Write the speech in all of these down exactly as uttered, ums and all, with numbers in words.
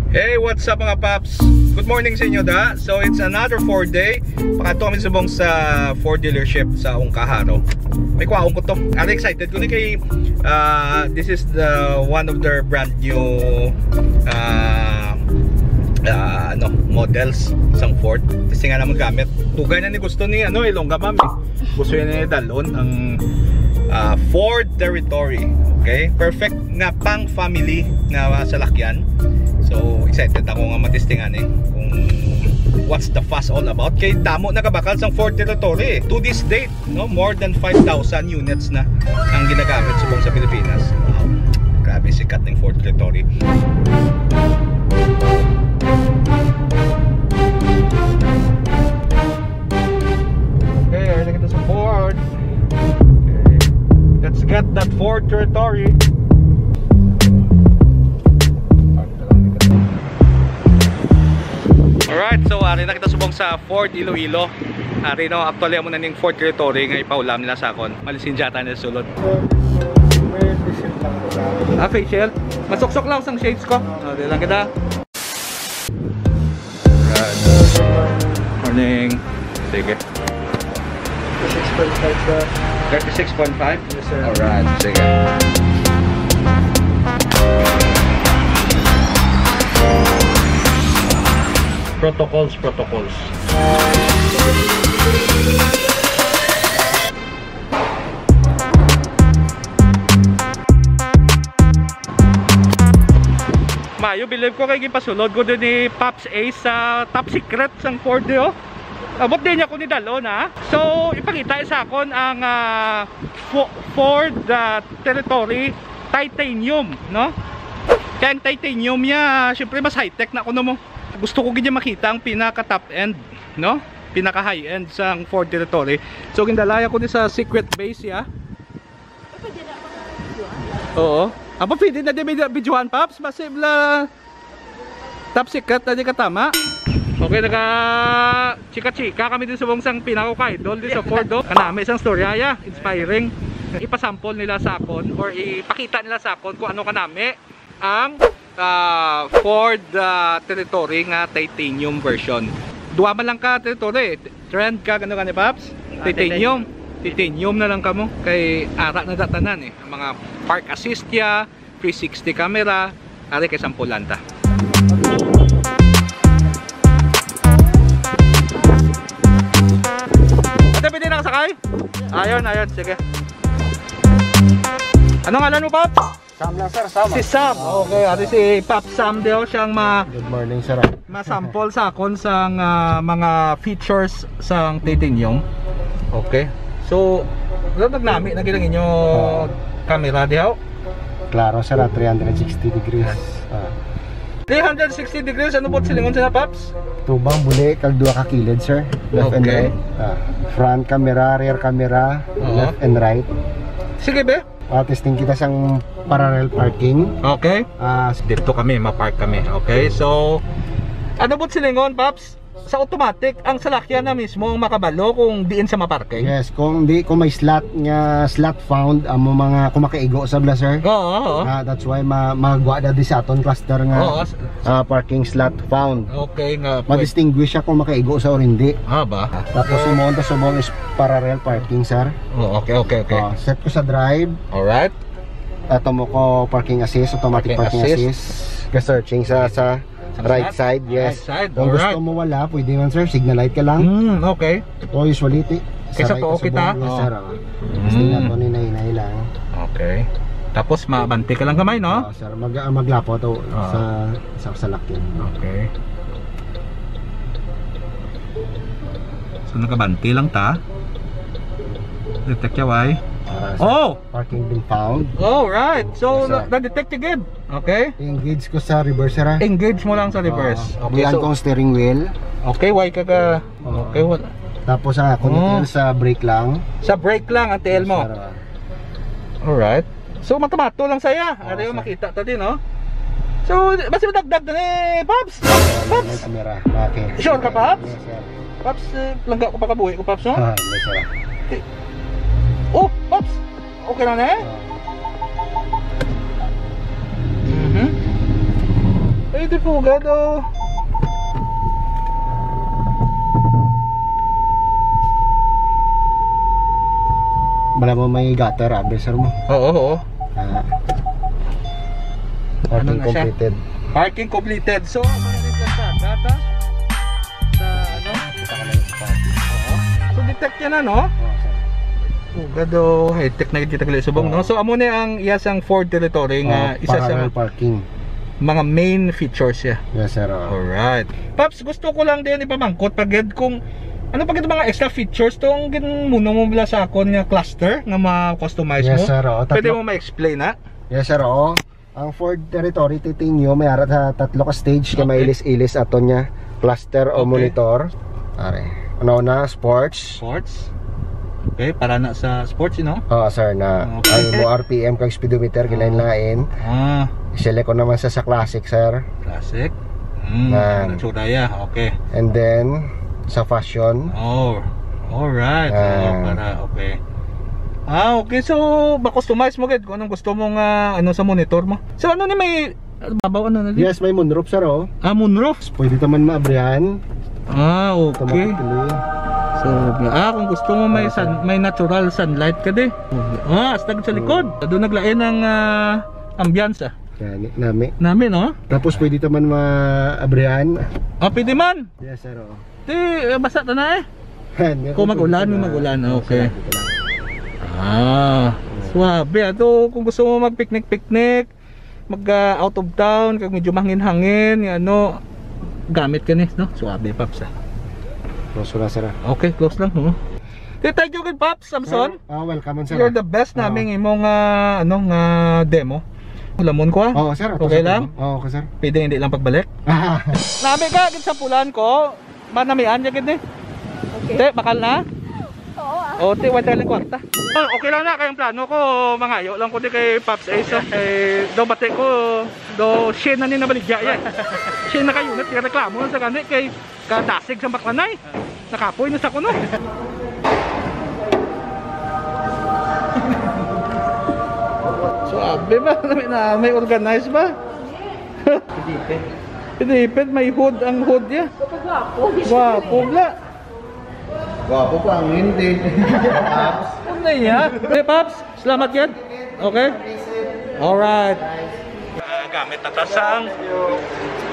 Hey, what's up, mga paps? Good morning sa inyo, da. So, it's another Ford day. Pakadto kami subong sa Ford dealership sa Ungkaharo. May kwaon ko to. Ari, excited ko ni kay, ah, this is the one of their brand new, ah, ah, ano, models sang Ford. Testingan namon gamit. Dugay na ni gusto ni, ano, Ilongga Ma'am, eh. Gusto niya ni dalon ang, ah, Ford Territory. Okay? Perfect nga pang family nga salakyan. So, excited ako nga matistingan, eh, kung what's the fuss all about. Kay damo nagabakal sang Ford Territory, eh. To this date, no, more than five thousand units na ang ginagamit subong sa Pilipinas. Wow. Grabe, sikat ning Ford Territory. Okay, ari na kita sa Ford. Okay. Let's get that Ford Territory. Alright, so ari na kita subong sa Ford Iloilo. Ari, no, actually, amo na ning Ford Territory nga ipaulam nila sa akon. Malisinjata na sulod. May facial lang. Ah, facial? Masuksok lang sang shades ko. Oh, di lang kita. Alright. Morning. Sige. Six point five, sir. Thirty-six point five? Yes, sir. Alright, sige. Protocols, protocols. Mayo, believe ko kay gipasulod ko din ni Pops Ace sa top secret sang Ford, eh, oh. Abot din niya ko ni dalon, ha? So, ipakita sa akon ang, ah, Fo-, Ford, ah, Territory Titanium, no? Kaya ang titanium niya, syempre, mas high-tech na kuno mo. Gusto ko gid makita ang pinaka top end, no? Pinaka high end sang Ford Territory. So, gindala ko ni sa secret base, ya. Oo. Aba, pwede na di may videohan, Paps. Basi bla, top secret na di ka tama. Okay, naka chika-chika kami din subong sang pinaka-idol di sa Ford, oh. Kanami sang storya, ya. Inspiring. Ipasample nila sa akon or ipakita nila sa akon kung ano kanami ang, ah, Ford, ah, Territory nga titanium version. Duha man lang ka Territory. Trend ka, ano ka ni Paps? Ah, titanium. Titanium. Titanium na lang kamo. Kay ara na da tanan, eh. Ang mga park assist ya, three sixty camera, ari kay sampulan ta. Ate, pwede na kasakay? Ayon, ayon, sige. Ano ngalan mo, Paps? Sam lang, sir, Sam. Si Sam. Okay, ari si Paps Sam daw siyang ma- Good morning, sir. Masample sa akon sang, ah, mga features sang titanium. Okay. So, nagnami na gid ang inyo camera diha, oh. Klaro, sir, ah, three hundred sixty degrees. Ah. Three hundred sixty degrees, ano po silingon sila, Paps? Tubang, buli, kag duha ka kilid, sir. Left and right. Okay. Ah, front camera, rear camera, Oo. left and right. Sige, be. Ah, testing kita sang parallel parking. Okay. Ah, dito kami, ma-park kami. Okay, so, ano po silingon, Paps? Sa automatic, ang salakyan na mismo ang makabalo kung diin sa maparking? Yes, kung di, kung may slot nga, slot found, amo mga, kung makaigo sa bla, sir. Oo, oo. Ah, that's why ma-, magwa na di sa aton cluster nga, Oo, s- ah, parking slot found. Okay, nga pwede. Ma-distinguish siya kung makaigo sa or hindi. Ah, ba? Tapos imo ang subong is parallel parking, sir. Oh, okay, okay, okay. Ah, set ko sa drive. Alright. Ato mo ko parking assist, automatic Parking parking assist. assist. Ka-searching sa, sa Sa right side? Side, yes. Right side, Kung gusto alright. mo wala, pwede man, sir, signal light ka lang. Hmm, okay. Ito usually ti-, sa Kaysa right tuo sa kita? bungol, Oh. sir, ah. Mm. Gusto na to, hinay-hinay lang. Okay. Tapos, mabanti ka lang gamay, no? Ah, sir, mag-, ah, maglapo to Ah. sa, sa salakyan. Okay. So, nakabanti lang ta. Detect ya, why? Ah, sir. Oh! Parking been found. Oh, right. So, Yes, sir. na-, na-detect agad. Okay. Engage ko sa reverse, sir, ah. Engage mo lang sa reverse. Ah, Okay, buyan so kong steering wheel. Okay, why ka ka-, Oo. okay, wala. Tapos, ah, kung Oh. T L sa brake lang. Sa brake lang ang T L mo? Yes, sir, ah. Alright. So, matumato lang saya. Oo, Ano yung sir. makita ta din, no? So, basta madagdag na ni Pops. Pops! May kamera. Okay. Sure ka, Pops? Yes, sir. Pops, eh, langga ko pa kabuhi ko, Pops, no? Ah, yes, sir. Eh, oh, Pops! Okay na na eh? Ah. Mhm. Pwede po, gado. Wala mo may gutter, abi, sir mo. Oo, oo. Ah. Ano Parking na siya? Completed. Parking completed. So, ano na yung kalsada, ta? Sa ano? Kita ko lang sa parking. Oo. So, detect yan na, no? Oo, sir. Oh, gado, high-tech na kita gali subong, no? Oo. So, amo ni ang iya sang Ford Territory nga Ah, isa sa parallel parking. Mga main features siya. Yes, sir, oo. Alright. Paps, gusto ko lang din ipamangkot pa gid kung ano pa gid mga extra features tong ginmuno mo bala sa akon nga cluster nga ma-customize Yes, mo? Sir, oo. Pwede Tatlo mo ma-explain, ha? Yes, sir, oo. Ang Ford Territory, titingyo, may ara sa tatlo ka stage kay may Okay. ilis-ilis aton nga cluster o Okay. monitor. Are. Una-una, sports. Sports? Okay, para na sa sports, you know? Oo, sir, na Okay. ay mo R P M kag speedometer, Oo. Kinlain-lain. Ah. Select ko naman sa, sa classic, sir. Classic? Mm, Yan. Natsura ya. Okay. And then, sa fashion. Oh, alright. Yan. Oh, para, okay. Ah, okay. So, ma-customize mo gid kung anong gusto mo nga, ano, sa monitor mo. So, ano ni may, babaw, ano na di? Yes, may moonroof, sir, oh. Ah, moonroof? Pwede ta man maabrihan. Ah, okay. Automatically. So, ah, kung gusto mo may Ah, sun-, sir. may natural sunlight ka di. Ah, astag sa likod. Mm. Doon naglain ang, ah, ambiance, ah. Gani, nami. Nami, no? Tapos pwede ta man maabrihan. Ah, pwede man. Yes, sir, oo. Di, eh, basa ta na eh. Yan, yan. Kung mag-ulan, kung mag-ulan, okay. Sarap ito lang. Ah, suwabe. Ato, kung gusto mo mag-picnic-picnic, mag, ah, out of town, kag medyo mahangin-hangin, yung ano, gamit ka ni, no? Suwabe, Paps, ah. Close ko na, sir, ah. Okay, close lang, no? Di, thank you, good Paps Samson. Sir, ah, welcome, sir. You're the best Ah. naming imong, ah, ano, nga demo. Lamon ko, ah. Oo, sir. Ato Okay sa lang? demo. Oo, okay, sir. Pwede hindi lang pagbalik. Nami ka, gid sa pulan ko. Manamian niya gid ni. Okay. Te, bakal na? Oo, ah. O, te, wala lang kwarta. Oh, okay lang na, kay ang plano ko, mangayo lang ko di kay Paps Ace, oh. Kay, daw bati ko, daw siya na ni nabaligya, ya. Siya na kayo, nagreklamo na sa gani, kay kadasig sa baklanay. Nakapoy na sa kuno. So, abi ba? May, na, may organize ba? Hindi, ipit. Hindi, ipit. May hood ang hood niya. Gwapo. Gwapo, bla. Gwapo pa ang hindi. Paps. Ano na iya? Hey, Paps, salamat yan. Okay? Alright. Ah, gamit na ta sang,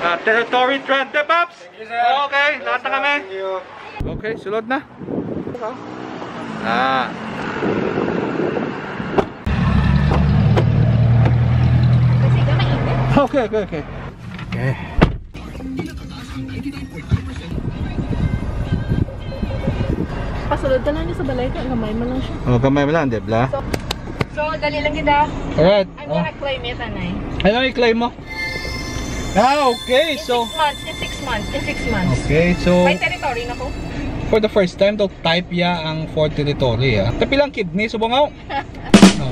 ah, Territory twenty, Paps. Okay, lahat na kami. Okay, sulod na. Ah. Kasi ka mainit. Okay, okay, okay. Okay. Pasulod ka lang niya sa balay ka, gamay man lang siya. Oh, gamay man lang, di bla? So, so, dali lang kita. Alright. I'm Oh. gonna claim it, anay. Ano i-claim mo? Ah, okay. In So, six months, in six months, in six months. Okay, so May territory na ko. For the first time, to type ya ang Ford Territory, ah. Kapilang kidney, subong ako. No.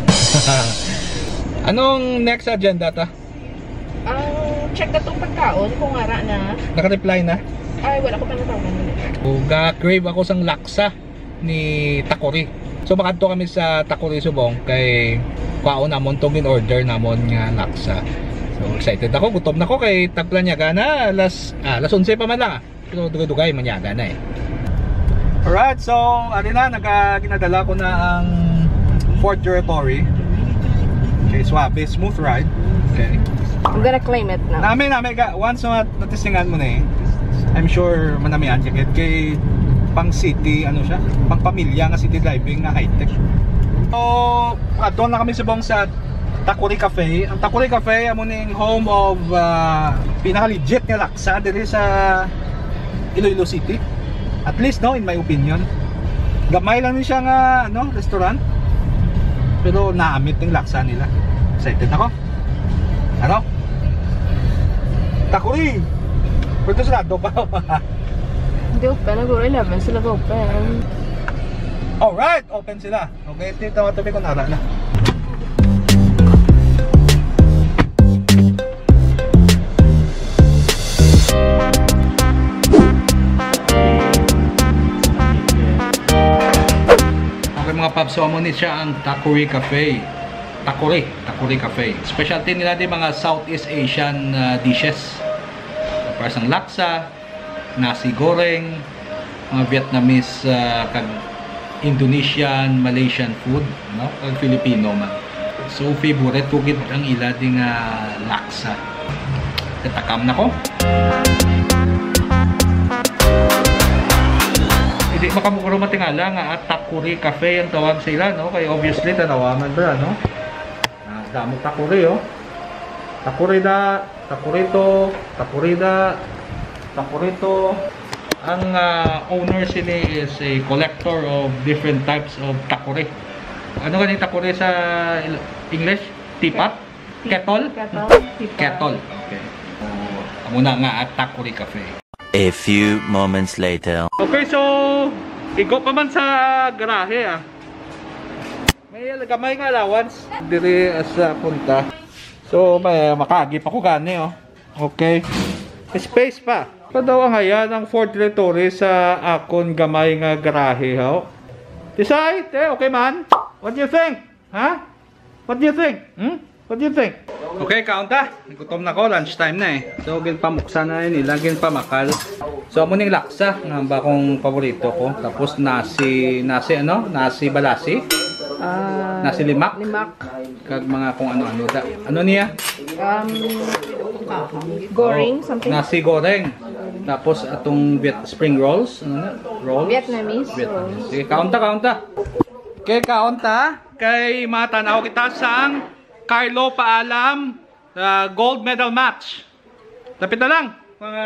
Anong next agenda ta? Ang check na tong pagkaon, kung ara na. Naka-reply na? Ay, wala ko pa natawagan. O, ga-crave ako sang laksa ni Takuri. So, makadto kami sa Takuri subong kay kwaon namon tong in-order namon nga laksa. So, excited ako, gutom na ko kay tagplanyaga na alas, ah, alas onse pa man lang, ah. Pero dugay-dugay manyaga na eh. Alright, so, ali na, naga-, ginadala ko na ang Ford Territory. Okay, suabe, smooth ride. Okay. I'm gonna claim it now. Nami, nami ka, once na natistingan mo na eh, I'm sure manamian ka kay, kay pang city, ano siya, pang pamilya nga city driving nga high-tech. So, adto na kami subong sa Takuri Cafe. Ang Takuri Cafe, amo ning home of, ah, pinaka-legit nga laksa diri sa Iloilo City. At least, no, in my opinion. Gamay lang ni siya nga, ano, restaurant. Pero naamit ning laksa nila. Excited ako. Ano? Takuri! Pwede sarado pa. Hindi open. Nag-eleven sila open. Alright! Open sila. Okay, ito yung tubig kung ara na. Okay, mga paps, so amo ni siya ang Takuri Cafe. Takuri, Takuri Cafe. Specialty nila di mga Southeast Asian, ah, dishes. Sang laksa, nasi goreng, mga Vietnamese, ah, kag Indonesian, Malaysian food, no? Kag Filipino man. So, favorite ko gid ang ila di nga laksa. Tatakam na ko. Hindi makamugro matingala nga at Takuri Cafe ang tawag sa ila, no? Kay obviously, tanawa man ba, no? Ah, damo takuri, oh. Takuri da, takurito, takurida, takurito. Ang, ah, owner sini is a collector of different types of takuri. Ano ganing takuri sa Il-, English? Teapot? Kettle? Kettle. Teapot. Kettle. Okay. So, amo na nga at Takuri Cafe. A few moments later. Okay, so, igo pa man sa garahe, ah. May gamay nga allowance diri sa punta. So, may makagi pa ko gani, oh. Okay. Space pa. Pa daw ang haya ng Ford Territory sa akon gamay nga garahe, ho. Tisay, te, okay man? What do you think? Ha? What do you think? Hmm? What do you think? Okay, kaon ta. Gutom na ko, lunch time na eh. So, ginpamuksa na yun nila, ginpamakal. So, amo ning laksa nga ba kong paborito ko. Tapos nasi, nasi ano? Nasi balasi? Ah, Nasi limak? Limak. Kag mga kung ano-ano da. Ano niya? Um, goreng, something? Nasi goreng. Tapos atong Viet-, spring rolls. Ano na? Rolls? Vietnamese Vietnamese. Rolls. Sige, kaon ta, kaon ta. Okay, kaon ta. Kay matanaw kita sang Carlo Paalam, ah, gold medal match. Lapit na lang, mga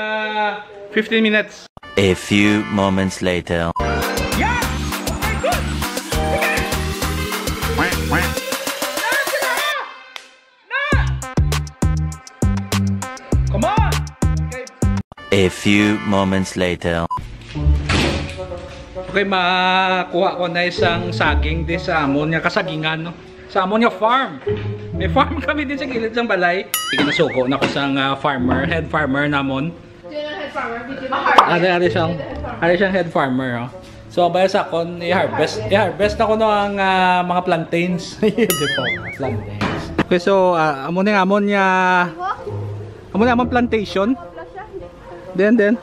fifteen minutes. A few moments later. Yes! Oh my God! Sige! Na! Come on! Okay. A few moments later. Okay, makuha ko na isang saging di sa amon nga kasagingan, no? Sa amon nga farm. May farm kami din sa gilid sang balay. Sige, nasugo na ko sang, ah, farmer, head farmer namon. Yun ang head farmer, medyo mahal. Ari, ari siyang, ari siyang head farmer, oh. So, abay sa akon, i-harvest, i-harvest na ko no ang, ah, mga plantains. Di po, plantains. Okay, so, ah, amo ni amon nga, amo ni amon plantation. Then, then.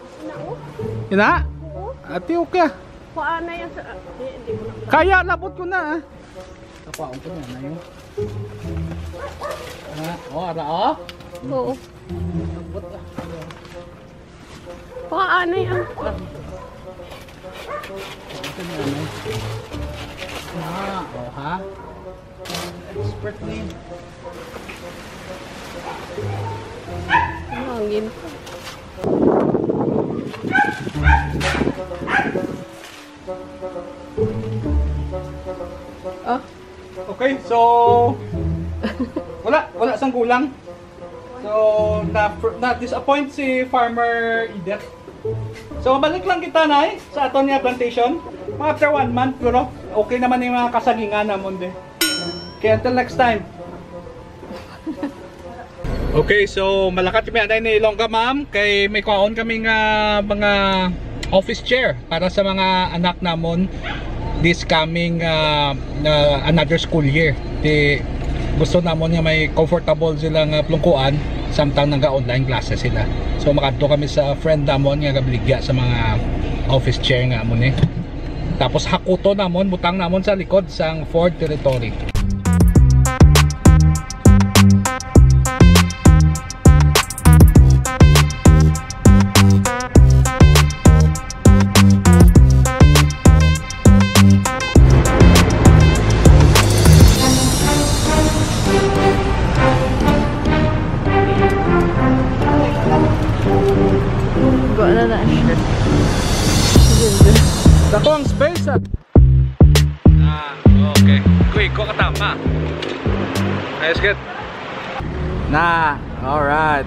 Ina? Ati, okay, ah. Kuha na yan sa, ah, di, di mo na. Kaya, labot ko na, ah. Kapaon ko na, na yun. Ah, oh, ara, oh. Oo. Labot, ah. Kuha na yan. Kapaon ko na, na yun. Ah, oh, ha? Expert ni. Ang hangin. Ah. Okay, so wala, wala sang gulang. So na, na-disappoint si Farmer Edith. So balik lang kita, Nay, sa aton nga plantation. Mga after one month, pero okay naman yung mga kasagingan namon, de. Okay, until next time. Okay, so malakat kami anay ni Ilongga, ma'am, kay may kwaon kami nga mga office chair para sa mga anak namon this coming, ah, na another school year. Di gusto namon nga may comfortable sila nga plungkuan samtang naga-online classes sila. So makadto kami sa friend namon nga gabaligya sa mga office chair nga amo ni. Tapos hakuto namon, butang namon sa likod sang Ford Territory. Go na na siya. Dako ang space, ah. Ah, okay. Kuy, ko katama. Ayos, good. Na, alright.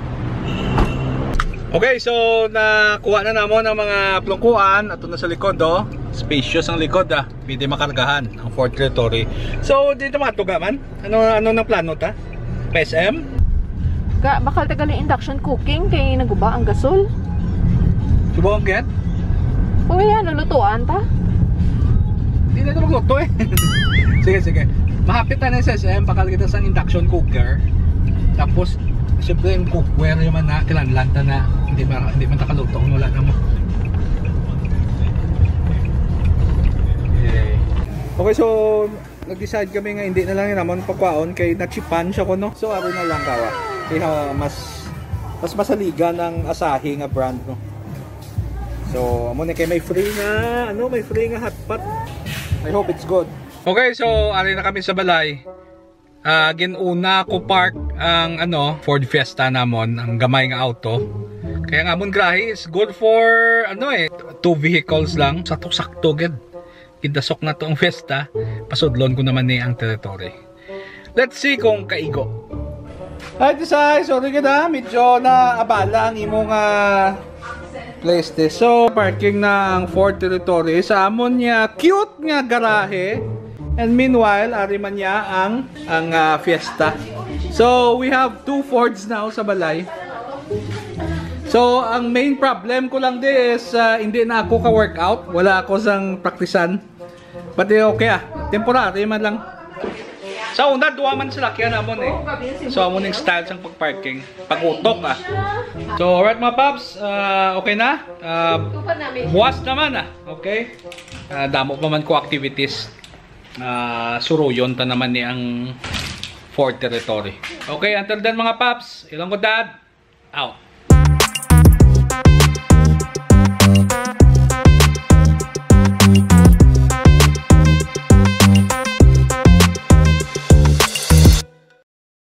Okay, so nakuha na namon ang mga plungkuan. Ato na sa likod, oh. Spacious ang likod, ah. Pwede makargahan ang Ford Territory. So, dito matuga man. Ano, ano nang plano ta? Pa-S M? Ga, bakal ta gali induction cooking kay naguba ang gasol. Subukan, Ken? Uy, ano, lutuan ta? Hindi na ito magluto eh. Sige, sige. Mahapit na sa S M, bakal kita sa induction cooker. Tapos, Siyempre, ang cookware yung man na, kinahanglan ta na, hindi man, hindi man ta kaluto, wala na mo. Okay. Okay, so, nag-decide kami nga hindi na lang yun naman pakwaon kay nachipan siya ko, no? So, ari na lang kawa. Kaya mas, mas masaligan ang Asahi nga brand, no? So, amo na kay may free nga, ano, may free nga hot pot. I hope it's good. Okay, so, ari na kami sa balay. Ah, ginuna ko park ang, ano, Ford Fiesta namon, ang gamay nga auto. Kaya nga amon grahe is good for, ano eh, two vehicles lang. Sakto-sakto gid. Gidasok na to ang Fiesta, pasudlon ko naman ni ang territory. Let's see kung kaigo. Hi, Tisay. Sorry gid ha. Medyo na abala ang imo nga place this. So, parking na ang Ford Territory sa amon niya cute nga garahe. And meanwhile, ari man niya ang, ang ah, Fiesta. So, we have two Fords now sa balay. So, ang main problem ko lang di is ah, hindi na ako ka-workout. Wala ako sang praktisan. But eh, okay ah. Temporary man lang. Sa una, duha man sila kaya namon eh. So, amo ning style sang pag-parking. Pag-utok ah. So, alright mga paps, ah, okay na. Ah, buwas naman ah. Okay. Ah, damo pa man ko activities. Ah, suruyon ta naman ni ang Ford Territory. Okay, until then mga paps, Ilonggo Dad, out.